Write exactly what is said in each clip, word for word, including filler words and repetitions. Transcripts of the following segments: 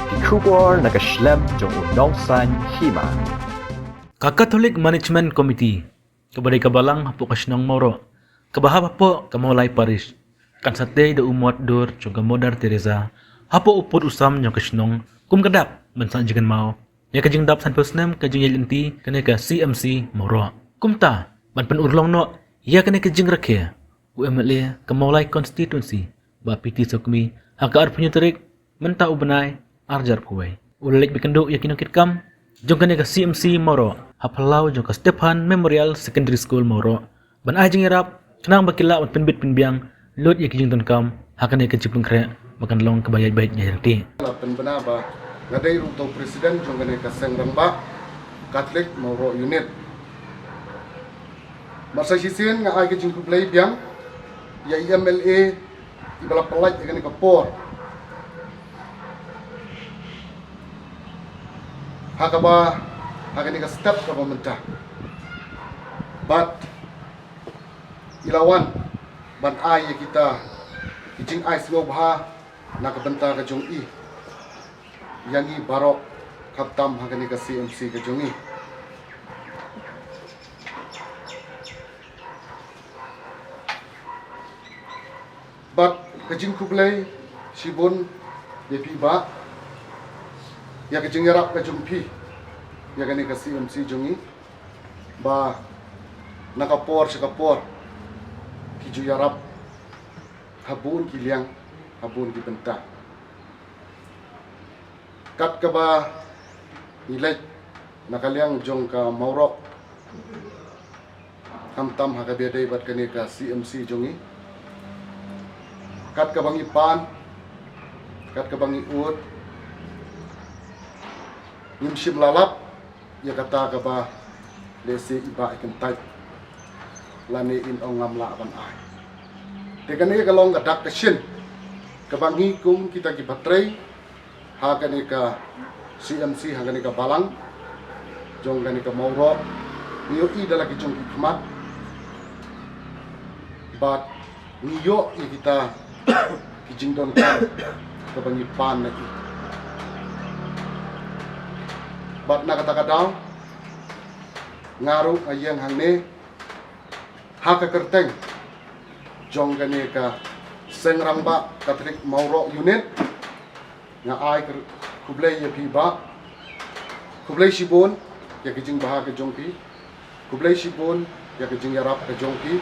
Ki khubor na ka shlem jong u nongsan hima. Ka Catholic Management Committee, kaba dei ka balang hapoh ka shnong Mawroh, kaba hap hapoh ka Mawlai Parish, kan sa tei da u mot dur jong ka Mother Teresa hapoh u pud u sam jong ka shnong, kum ka dak ban sa jingkynmaw ïa ka jingdap sanphew snem ka jingïaid lynti kane ka C M C Mawroh. Kumta, ban pynurlong noh ïa kane ka jingrakhe, u M L A ka Mawlai Constituency, Bah P T Sawkmie, ha ka arphew hynñiew tarik mynta u bnai, arhajar arphew wei, u la leit bad kynduh ïa ki nongkitkam jong kane ka C M C Mawroh ha phyllaw jong ka Stephan Memorial Secondary School Mawroh, ban ai jingïarap khnang ba ki lah ban pynbit pynbiang lut ïa ki jingdonkam ha kane ka jingpynkhreh ba kan long kaba ïaid beit ïaid ryntih. La pynbna ba nga dei ruh uto u president jong kane ka seng rangbah Catholic Mawroh Unit. Marsa shisien nga ai ka jingkhublei biang ïa i M L A iba la pynlait ïa kane ka por ha kaba, ha kane ka step kaba mynta. Bad i la wan ban ai ïa kita ki jingai sngewbha na ka bynta ka jong i ïa ngi baroh, khamtam ha kane ka C M C ka jong i. Bad ka jingkhublei shibun ïa phi bah, ïa ka jingïarap ka jong phi ïa kane ka C M C jong i, ba na ka por sha ka por ki ju ïarap ha bun ki liang, ha bun ki bynta. Kat kaba ngi leit na ka liang jong ka Mawroh, khamtam ha kaba ïadei bad kane ka C M C jong i, kat kaba ngi pan, kat kaba ngi ud, ngim shym la lap ïa kata kaba lehse i bah i kyntait lane in ong ngam lah ban ai. Te kane ka long ka dak ka shin kaba ngi kum kita kiba trei ha kane ka C M C, ha kane ka balang jong kane ka Mawroh, ngi ïohi da la ki jong ki khmat bad ngi ïoh ïa kita ki jingdonkam kaba ngi pan na i. Bad na kata ka daw nga ruh nga ïeng hangne ha ka kyrteng jong kane ka seng rangbah Catholic Mawroh Unit. Nga ai khublei ïa phi bah, khublei shibun ïa ka jingbha ka jong phi, khublei shibun ïa ka jingïarap ka jong phi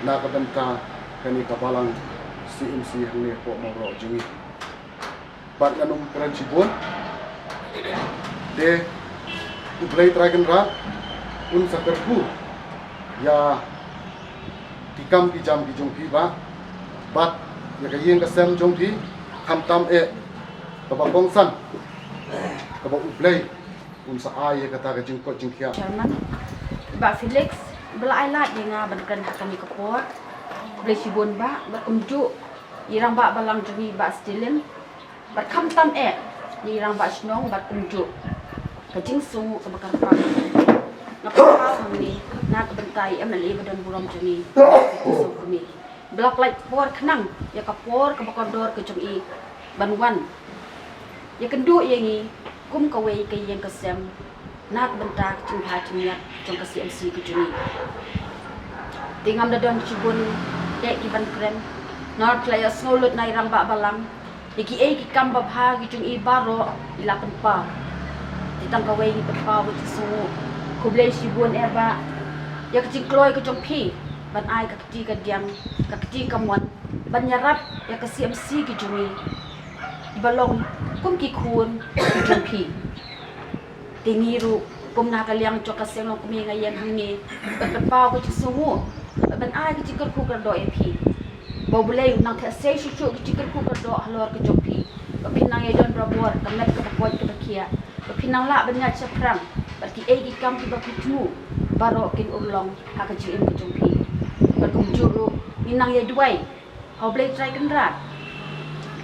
na ka bynta kane ka balang C M C hangne hapoh Mawroh jong ngi. Bad ngan ym kren shibun, te U Blei Trai Kynrad un sa kyrkhu ïa ki kam ki jam ki jong phi bah, bad ïa ka ïing ka sem jong phi, khamtam eh kaba kongsan kaba U Blei un sa ai ïa kata ka jingkoit jingkhiah. Chairman, Bah Felix, ba la ai lad ïa nga ban kren ha kane ka por. Khublei shibun bah, bad kumjuh ïa i rangbah balang jong ngi Bah Stilin. Bad khamtam eh ïa i rangbah shnong bad kumjuh ka jingsngew kaba kyrpang. Nga pynpaw hangne na ka bynta i M L A ba don burom jong ngi, Bah P T Sawkmie, ba la pynlait por khnang ïa ka por kaba kordor ka jong i ban wan ïakynduh ïa ngi kum kawei ka ïing ka sem na ka bynta ka jingbha jingmiat jong ka C M C ka jong ngi. Te ngam da don shibun eh ki ban kren, namar phi la ïohsngew lut na i rangbah balang ïa kiei ki kam babha ki jong i baroh i la pynpaw. Te tang kawei ngi pynpaw ka jingsngew khublei shibun eh bah ïa ka jingkloi ka jong phi ban ai ka kti kadiang, ka kti kamon ban ïarap ïa ka C M C ka jong ngi, kiba long kum ki khun ki jong phi. Te ngi ruh kum na ka liang jong ka seng longkmie nga ïeng hangne ban pynpaw ka jingsngew bad ban ai ka jingkyrkhu kyrdoh ïa phi, ba U Blei un nang theh sei shuh shuh ka jingkyrkhu kyrdoh halor ka jong phi, ba phin nang ïai don barabor ka met kaba koit kaba khiah, ba phin nang lah ban ïaid shaphrang bad kiei ki kam kiba phi thmu baroh kin urlong ha ka jingim ka jong phi. Bad kumjuh ruh ngin nang ïai duwai ha U Blei Trai Kynrad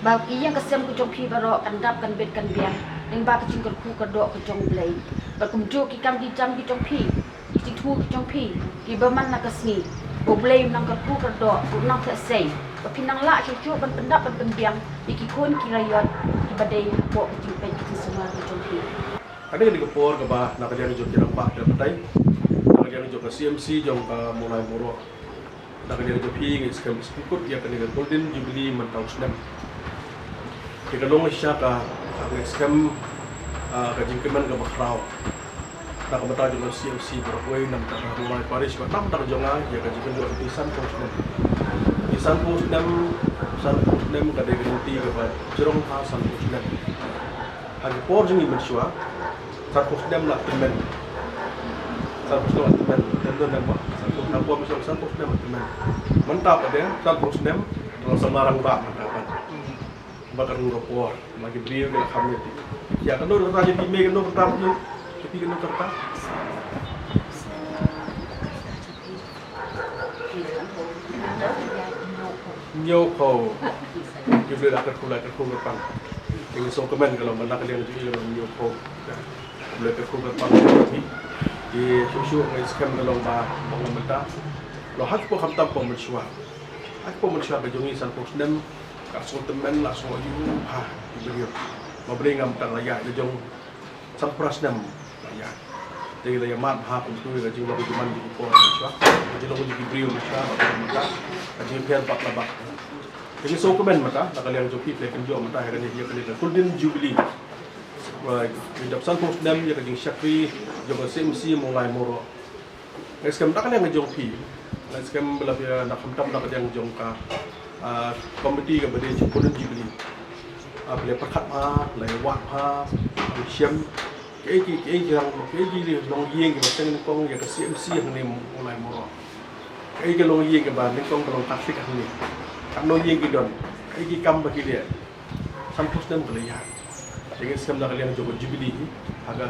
ba ki ïing ka sem ka jong phi baroh kan dap kan bit kan biang lyngba ka jingkyrkhu kyrdoh ka jong U Blei. Bad kumjuh ki kam ki jam ki jong phi, ki jingthmu ki jong phi kiba man la ka sngi, ba U Blei un nang kyrkhu kyrdoh, un nang theh sei, Phi nang lah shuh shuh ban pyndap ban pynbiang ïa ki khun ki raiot kiba dei hapoh ka jingpeit ka jingsumar ka jong phi. Kane ka dei ka por kaba na ka liang jong ki rangbah ki batai, na ka liang jong ka C M C jong ka Mawlai Mawroh, na ka liang jong phi ngi skhem sngewkut ïa kane ka Golden Jubilee mynta u snem. Te ka long shisha ka, ngi skhem, ah, ka jingkmen kaba khraw na ka bynta jong ka C M C baroh kawei, na ka bynta ka Mawlai Parish bad na ka bynta ka jong nga ïa ka jingkynjoh ki sanphew snem. Ki sanphew snem, sanphew snem ka dei ka lynti kaba jrong ha sanphew snem. Ha ki por jong ngi mynshuwa, sanphew snem la tymmen. Sanphew snem la tymmen. Tymmen, tymmen ba sanphew snem, por mynshuwa sanphew snem la tymmen. Mynta pat de sanphew snem la samla rangbah mynta pat. Ba ka rung ka por, ba ki briew ki la kham ïa phi. Ïa kano ka rta jong phi, me kano ka rta jong phi, jong phi kano ka rta? Hynñiewphew. Ki briew la kyrkhu, la kyrkhu kyrpang. Te ngi sngewkmen ka long ba na ka liang jong ngi ka long hynñiewphew. Ki briew la kyrkhu kyrpang jong phi. Te shuh shuh ngi skhem ka long ba, ba long mynta. Long ha ki por khamtam por mynshuwa. Ha ki por mynshuwa ka jong ngi sanphew snem. Ka sngew tymmen, la sngew ïoh bha ki briew. Ba briew ngam tang la ïaid la jong sanphew phra snem la ïaid. Te la ïa mad bha kumtu ïa ka jinglong jingman jong ki por mynshuwa, ka jinglong jong ki briew mynshuwa, bad ka mynta ka jingpher bad la bad. Te ngi sngewkmen mynta na ka liang jong phi phi la kynjoh mynta ïa kane, ïa kane ka Golden Jubilee. Ba ngi dap sanphew snem ïa ka jingshakri jong ka C M C Mawlai Mawroh. Ngi skhem na ka liang jong phi, ngi skhem ba la phi, na khamtam na ka liang jong ka, ah, komiti kaba dei jong Golden Jubilee. Ah, phi la pyrkhat bha, la ïa wad bha, phi shem kiei ki, kiei ki rang, kiei ki longïing kiba seng nyngkong ïa ka C M C hangne Mawlai Mawroh. Kiei ki longïing kiba nyngkong ka long Catholic hangne. Katno ïing ki don, kiei ki kam ba ki leh. Sanphew snem ka la ïaid. Te ngi skhem na ka liang jong ka Jubilee hi, ha ka,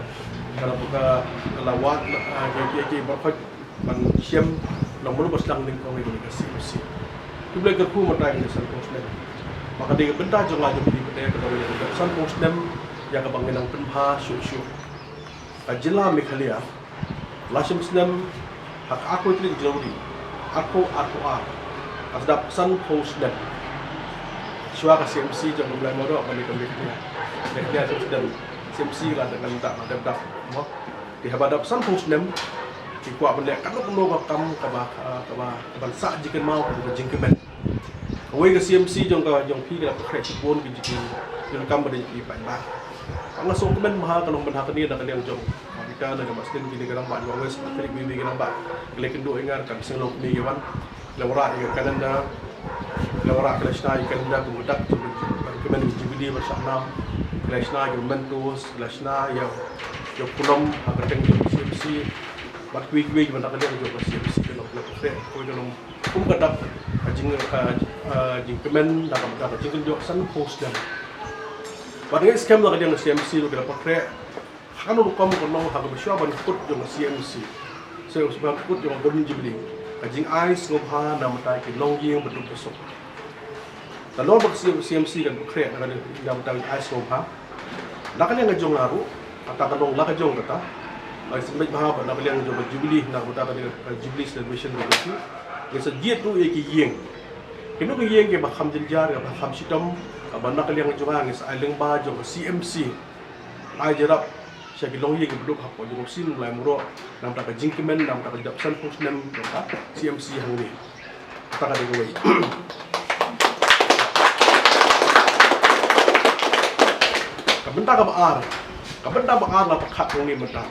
ka la, ka la wad, ah, ki, ki, ki baroh ban shem, long mano ba sdang nyngkong ïa ka C M C. Te U Blei kyrkhu mynta ïa ka sanphew snem. Ba ka dei ka bynta jong nga jong phi pat de ka long ïa ka sanphew snem ïa kaba ngin nang pynbha shuh shuh. Ka jylla Meghalaya la shim snem ha ka arphew tarik January arphew arphew ar. Ka sdap sanphew snem. Shuwa ka C M C jong ka Mawlai Mawroh ban ïa ka Meghalaya. Meghalaya shim snem C M C la dang kan dap, la dep dap mo. Te haba dap sanphew snem ki kwah ban leh kano kano ka kam kaba, kaba, kaba sah jingkynmaw, kaba jingkmen. Kawei ka C M C jong ka, jong phi ka la pynkhreh shibun ki jingkmen, jong ka kam ba dei ki paidbah. Nga sngewkmen bha ka long mynta kane na ka liang jong ka Rita, na ka Maslin, kine ki rangbah jong West Patrick, kine ki rangbah ki la kynduh ïa nga, ka seng long kine ki wan, ki la wanrah ïa ka calendar, ki la wanrah, ki la shna ïa ka calendar kum ka dak jong ka kmen ka Jubilee ba shah nam, ki la shna ïa ka mementos, ki la shna ïa, ïa ka pulom ha ka kyrteng jong ka C M C. Bad kiwei kiwei ki mynta ka liang jong ka C M C ka long, ka long pynkhreh, kawei ka long kum ka dak ka jing, ka, ah, jingkmen na ka, ka jingkynjoh sanphew snem. Bad ngi skhem na ka liang ka C M C ruh ka la pynkhreh ha kano rukom ka long, ha kaba shuwa ban kut jong ka C M C, shuwa ban kut jong ka Golden Jubilee, ka jingai sngewbha na ka bynta ki longïing ba duk ba suk. Ka long ba ka C M C kan pynkhreh na ka liang, na ka bynta jingai sngewbha. Na ka liang ka jong nga ruh, kata ka long la ka jong kata, ba ngi sngewbha ba na ka liang jong ka Jubilee, na ka bynta ka Jubilee celebration ka jong ngi, ngi sa jied ruh ïa ki ïing. Kino ki ïing kiba kham jynjar, kiba kham shitom, kaba na ka liang jong nga ngi sa ai lyngba jong ka C M C, ai jyrap sha ki longïing kiba duk hapoh jong ka C M C Mawlai Mawroh, na ka bynta ka jingkmen, na ka bynta ka dap sanphew snem jong ka C M C hangne. Kata ka dei kawei. Ka bynta kaba ar, ka bynta ba ar la pyrkhat hangne mynta.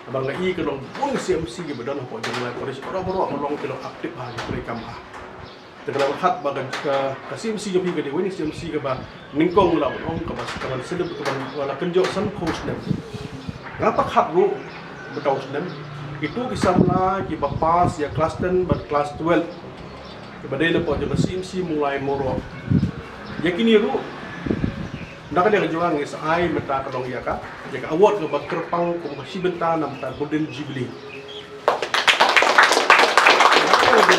Namar nga i ka long bun C M C kiba don hapoh jong Mawlai Parish, baroh baroh ka long ki long active bha, ki trei kam bha. Te ka la pyrkhat ba ka, ka, ka C M C jong phi ka dei kawei na ka C M C kaba nyngkong la ban ong, kaba, kaba sdang, kaba la kynjoh sanphew snem. Nga pyrkhat ruh mynta u snem, kito ki samla kiba pass ïa klas ten bad klas twelve, kiba dei na pdeng jong ka C M C Mawlai Mawroh, ïa kine ruh na ka liang jong nga ngi sa ai mynta ka long ïa ka, ïa ka award kaba kyrpang kum ka shi bynta na ka bynta Golden Jubilee. Na ka liang jong phi,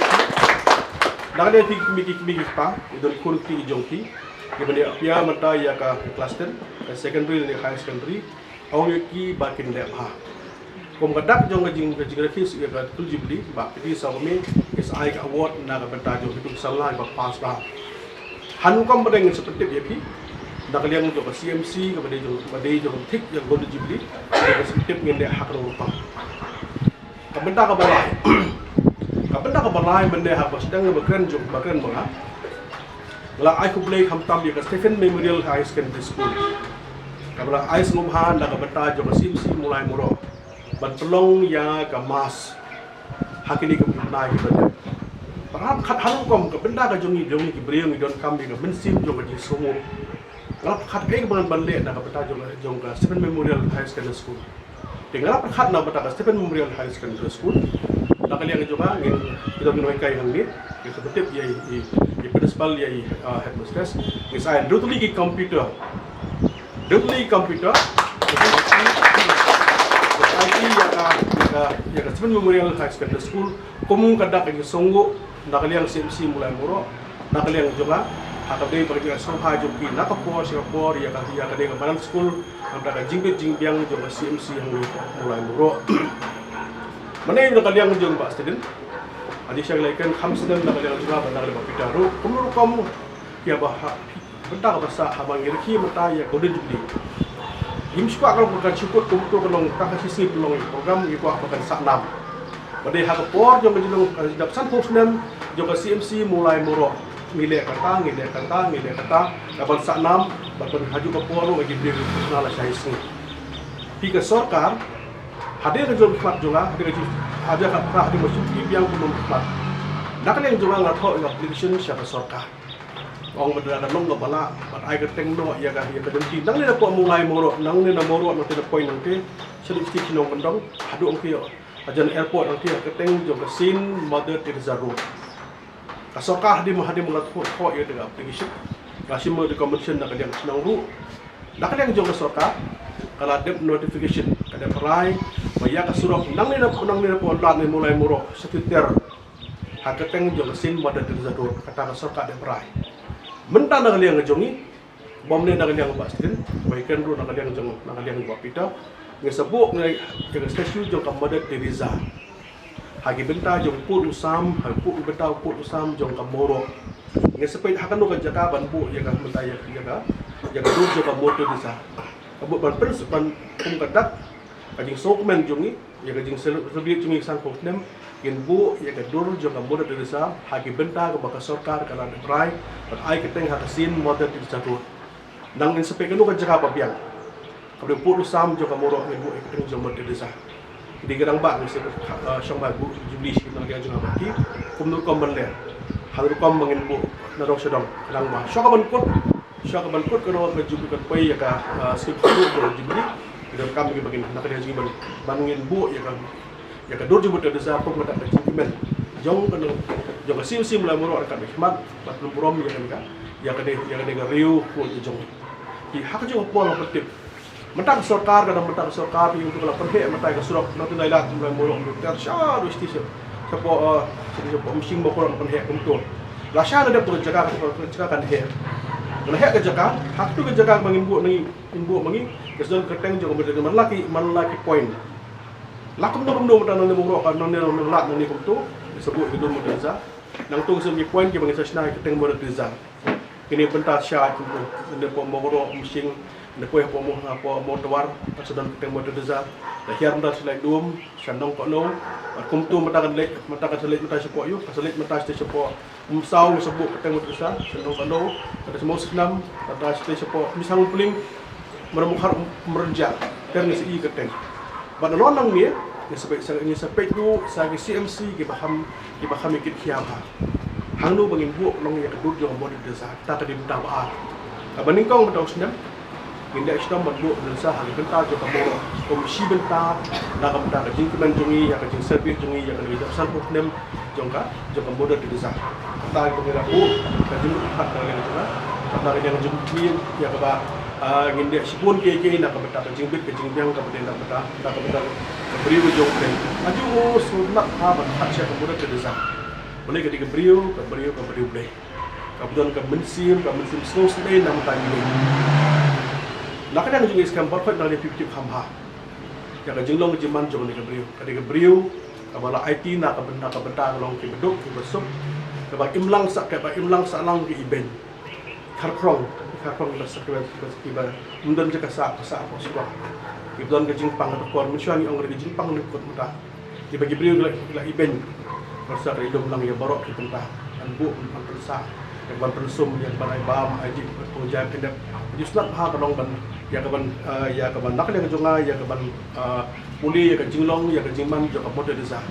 na ka liang phi ki kmie ki kpa, ki don khun ki jong phi, kiba ïa pia mynta ïa ka klas ten, ka secondary ne higher secondary, ong ïa ki ba kin leh bha. Kum ka dak jong ka jing, ka jingrakhe shuh ïa ka Gold Jubilee, Bah P D Sawkmie, ki sa ai ka award na ka bynta jong ki tu ki samla kiba pass bha. Hangno kum ba dang ngin sa pyntip ïa phi, na ka liang jong ka C M C, kaba dei jong, ba dei jong thik ïa ka Gold Jubilee, ngin sa pyntip ngin leh ha kano ka rukom. Ka bynta kaba lai. Ka bynta kaba lai mynne ha kaba sdang ba kren jong, ba kren ba nga. Nga la ai khublei khamtam ïa ka Stephen Memorial Higher Secondary School, kaba la ai sngewbha na ka bynta jong ka C M C Mawlai Mawroh ban pynlong ïa ka mass ha kine ki bnai kiba dep. Para khat, hangno kum ka bynta ka jong ngi, jong ngi ki briew ngi donkam ïa ka mynsiem jong ka jingsngewnguh. Nga la pyrkhat kaei kaba ngan ban leh na ka bynta jong, jong ka Stephen Memorial Higher Secondary School. Te nga la pyrkhat na ka bynta ka Stephen Memorial Higher Secondary School, na ka liang jong nga ngin, ki don ki nonghikai hangne, ki sa pyntip ïa i, i, i principal, ïa i, ah, headmistress, ngin sa ai dei tylli ki computer. Dei tylli ki computer. Ngin sa ai ïa ka, ïa ka, ïa ka Stephen Memorial Higher Secondary School kum ka dak ka jingsngewnguh na ka liang C M C Mawlai Mawroh, na ka liang jong nga, ha kaba dei ba ka jingsngewbha jong ki na ka por sha ka por ïa ka, ïa ka dei ka madan skul, na ka bynta ka jingbit jingbiang jong ka C M C hangne Mawlai Mawroh. Mynne na ka liang jong Bah Stephen, ha jingshisha la kren kham snem na ka liang jong nga bad na ka liang Bah Peter ruh, kumno rukom ïa ba ha bynta kaba sah haba ngi rakhe mynta ïa ka Golden Jubilee. Ngim shu kwah ka long ka shu kut kumto ka long tang ka shi sngi pynlong ïa ka program, ngi kwah ba kan sah nam. Ba dei ha ka por jong ka jinglong ka dap sanphew snem jong ka C M C Mawlai Mawroh, ngi leh kata, ngi leh kata, ngi leh kata, ka ban sah nam bad ban ha kajuh ka por ruh ki briew ki la shah sngi. Phi ka sorkar, hadien ka jingkhmat jong nga, hadien ka jing, hadien ka, hadien ka jingkhmat biang kumno khmat. Na ka liang jong nga nga thoh ïa ka application sha ka sorkar. Ong ba da ka long kaba lah ban ai kyrteng noh ïa ka, ïa ka dynti nangne na poh Mawlai Mawroh, nangne na Mawroh, nangtei na Point, nangtei sha District Shnongkyndong, haduh ong ki ïa hajan airport, nangtei ha kyrteng jong ka Saint Mother Teresa Road. Ka sorkar hadien, hadien ba la thoh, thoh ïa ka application, ka shim ka recommendation na ka liang shnong ruh. Na ka liang jong ka sorkar ka la dep notification, ka dep rai ba ïa ka surok nangne na, nangne na poh lad ne Mawlai Mawroh sha Titter ha kyrteng jong ka Saint Mother Teresa Road, kata ka sorkar dep rai. Mynta na ka liang ka jong ngi, bym ne na ka liang Bah Stephen, ba ïa kren ruh na ka liang jong, na ka liang Bah Peter, ngi sa buh ngi ïa ka statue jong ka Mother Teresa ha ki bynta jong u pud u sam, ha u pud u bynta u pud u sam jong ka Mawroh. Ngi sa peit ha kano ka jaka ban buh ïa ka bynta ïa, ïa ka, ïa ka dur jong ka Mother Teresa. Ka buh ban pyn, ban kum ka dak ka jingsngewkmen jong ngi, ïa ka jingcelebrate jong ngi sanphew snem, ngin buh ïa ka dur jong ka Mother Teresa ha ki bynta kaba ka sorkar ka la dep rai ban ai kyrteng ha ka Saint Mother Teresa Road. Nang ngin sa peit kano ka jaka ba biang kaba dei u pud u sam jong ka Mawroh, ngin buh ïa ka kyrteng jong Mother Teresa. Ki dei ka dang ba ngin sa, ah, shong ba buh Jubilee shi na ka jong ba ki kumno rukom ban leh, hangno rukom ba ngin buh na dong sha dong, ka dang ba sha ka ban kut. Sha ka ban kut ka rong ka jong ka pei ïa ka, ah, skim sukru jong ka Jubilee. Ki donkam ki ba ngin, na ka liang jong ngi ban, ban ngin buh ïa ka, ïa ka dur jong ka Mother Teresa kum ka dak ka jingkmen jong ka, jong ka C M C Mawlai Mawroh, ka dei khmat bad burom ïa ka, ïa ka dei, ïa ka dei ka riew khuid jong ngi. Ki ha ka jong ka por la pyntip. Mynta ka sorkar, ka dang mynta ka sorkar, ïa ka la pynheh mynta ka surok, na tu nai la tu Mawlai Mawroh tu ter sha tu sti sha, sha poh, eh, sha poh Mashing ba ka la pynheh kumto. La sha na dep tu ka jaka, ka jaka kan heh. Kan heh ka jaka, ha tu ka jaka ba ngin buh na ngi, ngin buh ma ngi, ka sdang ka kyrteng jong ka Mother Teresa, man la ki, man la ki point. La kumno kumno mynta nang ne Mawroh ka nang ne nang lad nang ne kumto, ka sa buh ka dur Mother Teresa. Nang tu ka sa ki point ki ba ngin sa shna ka kyrteng Mother Teresa. Kine bynta sha kumto, ne poh Mawroh, Mashing, ne poh, poh Mawroh, poh Mawtawar, ka sa don ka kyrteng Mother Teresa. Da hiar mynta sha Laitdom, sha Nongkohno. Bad kumto mynta kan leit, mynta kan sa leit mynta sha poh ïu, kan sa leit mynta sha poh Umsaw, sa buh ka kyrteng Mother Teresa, sha Nongkohno, ka da sha Mawsynram, ka da sha poh Misang Pling, Mawryngkneng, Mawryngkneng, ter ngi sa i ka kyrteng. Bad nalor nangne, ngi sa peit, sa, ngi sa peit ruh sa ki C M C ki ba kham, ki ba kham ïa kit khia bha. Hangno ba ngin buh long ïa ka dur jong ka Mother Teresa, kata ka dei bynta ba ar. Kaba nyngkong, bynta u snem, ngin leh shitom ban buh Mother Teresa ha ki bynta jong ka Mawroh kum shi bynta, na ka bynta ka jingkmen jong ngi ïa ka jingcelebrate jong ngi ïa ka dei ka dap sanphew snem jong ka, jong ka Mother Teresa. Kata ka ngi la buh ka jingmut ka liang jong ka, kata ka liang jong ngi ïa kaba, ah, ngin leh shibun kiei kiei na ka bynta ka jingbit ka jingbiang kaba dei na ka bynta, na ka bynta ka briew ka jong U Blei. Aju u sngewtynnat ha ban khat sha ka Mother Teresa. Balei ka dei ka briew, ka briew, ka briew Blei. Kaba don ka mynsiem, ka mynsiem sngewsynei na ka bynta ngi. Na ka liang jong ngi skhem baroh khoit na ka liang phi tip kham bha. Ka jinglong jingman jong kane ka briew, kane ka briew kaba la aiti na ka bynta, ka bynta ka long ki baduk ki basuk, kaba im lang sah, kaba im lang sah lang ki ibeiñ. Kharprong, kharprong kiba sah, kiba, kiba, kiba ym don jaka sah, ka sah hapoh shuwa. Kiba don ka jingpang ka dukor, mynshuwa ngi ong ka jingpang lyngkut mynta. Kiba ki briew ki la, ki la ibeiñ. Bad sa ka ïalum lang ïa baroh ki bynta. Ban buh, ban pynsah, ïa ka ban pynsum, ïa ka ban ai bam ai dih, ban pynjah pyndep. Ka jingsnat bha ka long ban, ïa ka ban, eh, ïa ka ban na ka liang jong nga, ïa ka ban, eh, pule ïa ka jinglong, ïa ka jingman jong ka Mother Teresa.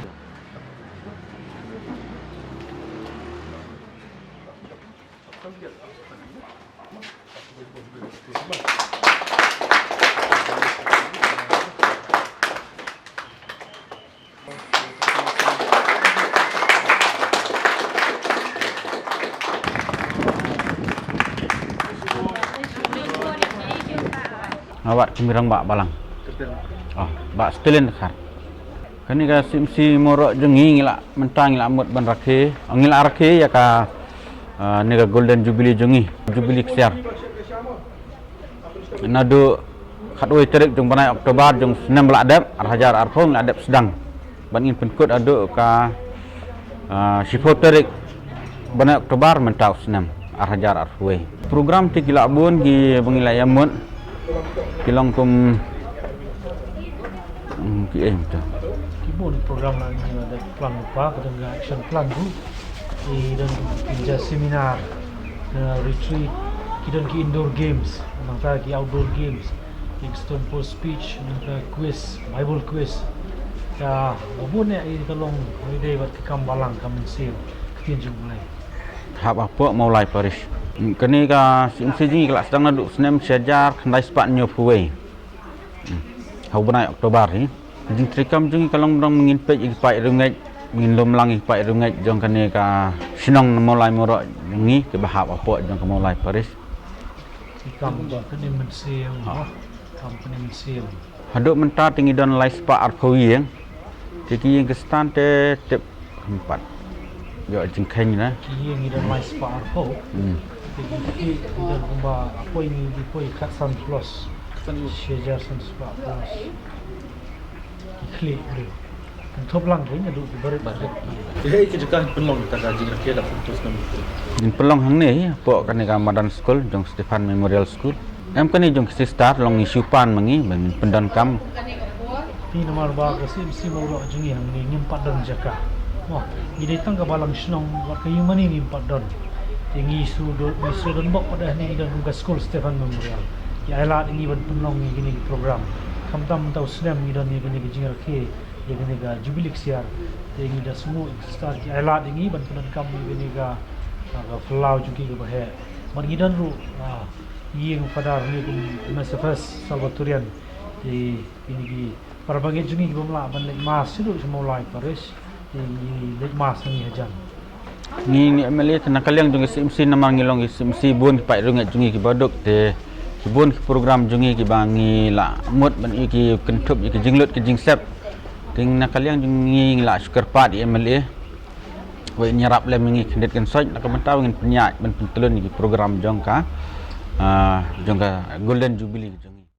Nga wad kmie rangbah balang. Oh, Bah Stalin Dkhar. Kane ka C M C Mawroh jong ngi, ngi la mynta ngi la mut ban rakhe, ngi la rakhe ïa ka, ah, ne ka Golden Jubilee jong ngi, Jubilee ksiar. Naduh khatwei tarik jong bnai October jong snem ba la dep, ar hajar arphew, ngi la dep sdang. Bad ngin pynkut haduh ka, ah, shiphew tarik bnai October mynta u snem ar hajar arphew wei. Program te ki la bun kiba ngi la ïa mut, ki long kum, hmm, ki, eh, mynta. Ki bun program la ngi la dep plan lypa, ka don ka action plan ruh. Ki don ki ja seminar, eh, retreat, ki don ki indoor games, nangta ki outdoor games, ki extempore speech, nangta quiz, Bible quiz. Ka ba bun ïa ka long holiday bad ka kam balang ka mynsiem, ka ktien jong U Blei. Hap hapoh Mawlai Parish. Kane ka C M C jong ngi ka la sdang naduh snem shi hajar khyndai spah hynñiewphew wei. Hmm. Ha u bnai October hi. Ka jingtrei kam jong ngi ka long ba ngin peit ïa ki paid riewngeit, ngin lum lang ïa ki paid riewngeit jong kane ka shnong Mawlai Mawroh jong ngi kiba hap hapoh jong ka Mawlai Parish. Ki kam jong kane mynsiem, ha. Kam kane mynsiem. Haduh mynta te ngi don lai spah arphew ïing. Te ki ïing Khristan te tip khatphra. Ïoh jingkheiñ na. Ki ïing ngi don lai spah arphew. Hmm. Te ki khlieh ngi don kumba, poi ngi, poi khatsan plus. Shi hajar san spah plus. Ki khlieh briew. Kynthup lang ki naduh ki barit. Barit. Te hei ka jaka pynlong kata ka jingrakhe da photo snem. Ngin pynlong hangne hapoh kane ka madan skul jong Stephen Memorial School. Em kane jong ki sister, long ngi shu pan ma ngi ba ngin pyndonkam. Te namar ba ka C M C Mawroh jong ngi hangne ngim pat don jaka. Mo, ngi dei tang ka balang shnong, wat ka ïing mane ngim pat don. Te ngi shu don, ngi shu don bok pat hangne, ngi don kum ka skul Stephen Memorial. Ki ai lad ïa ngi ban pynlong ïa kine ki program. Khamtam mynta u snem ngi don ïa kine ki jingrakhe ïa kane ka Jubilee ksiar. Te ngi da sngew, sister ki ai lad ïa ngi ban pyndonkam ïa kane ka, ka phyllaw jong ki kaba heh. Bad ngi don ruh, ah, ïing Father ne kum M S F S Salvatorian. Te kine ki para bangeit jong ngi ki bym lah ban leit mass shaduh sha Mawlai Parish. Te ngi leit mass hangne hajan. Ngi, ngi M L A te na ka liang jong ki C M C namar ngi long ki C M C bun ki paid riewngeit jong ngi kiba duk te ki bun ki program jong ngi kiba ngi la mut ban ïa ki kynthup ïa ki jinglut ki jingsep. Te na ka liang jong ngi ngi la shu kyrpad ïa M L A. Wei ngi ïarap lem ngi khyndiat khynsoit na ka bynta ngin pynïaid ban pyntlun ïa ki program jong ka, ah, jong ka Golden Jubilee jong ngi.